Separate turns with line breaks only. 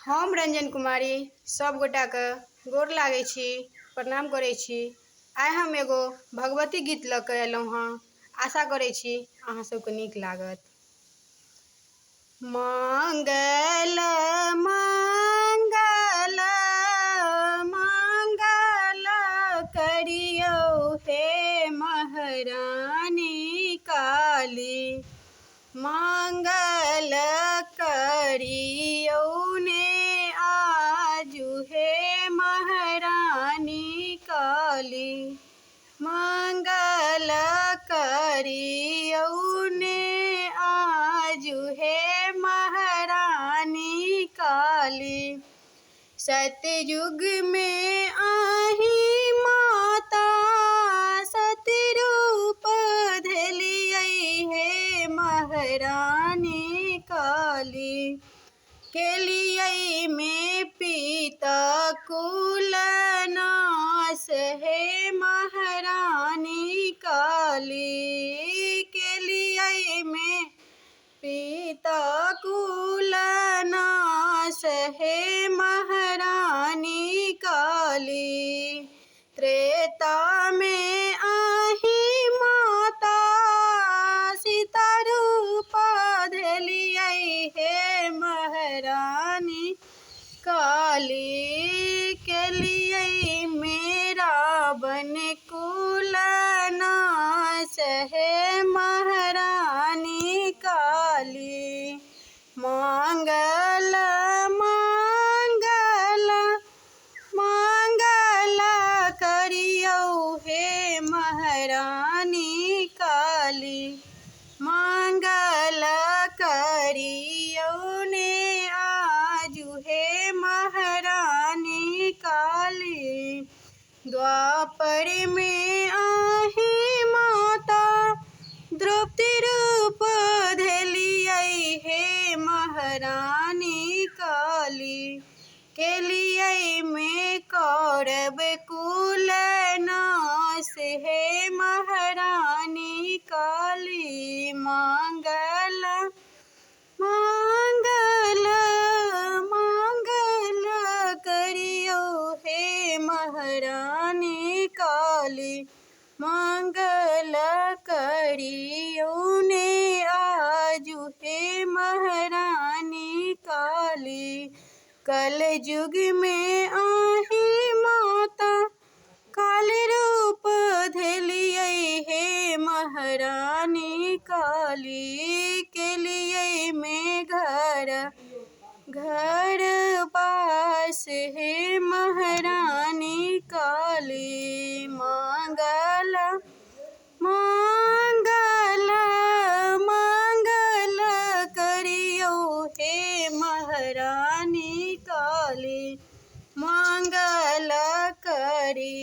हम रंजन कुमारी सभ गोटाके गोर लागै छी, प्रणाम करै छी। आइ हम एगो भगवती गीत लऽ कऽ अयलहुँ हँ। आशा करै छी अहाँ सबके नीक लागत। मंगल मंगल मंगल करियौ हे महारानी काली, मंगल करियौ ने आजु हे महारानी काली, मंगल करियौ ने आजु हे महारानी काली। सतयुग में आही माता सतरूप धलियै हे महारानी काली, केलियै में पिता कुल नाश हे महारानी काली, केलियै में पिता कुल नाश हे महारानी काली। त्रेता में आही माता सीता रूप धलियै हे महारानी काली, केलियै में रावण कुल नाश हे महारानी काली। मंगल मंगल मंगल करियौ हे महारानी काली, मंगल करियौ ने आजु हे महारानी काली। द्वापर में आही माता द्रौपदी रूप धलियै हे महारानी काली, केलियै में कौरव कुल नाश हे महारानी काली। मंगल मंगल मंगल करियौ हे महारानी काली, मंगल करियौ ने आजु हे महारानी काली। कलयुग में आही माता काली रूप धलियै हे महारानी काली, केलियै में घर घर बास हे महारानी काली। मंगल मंगल मंगल करियौ हे महारानी काली, मंगल करियौ।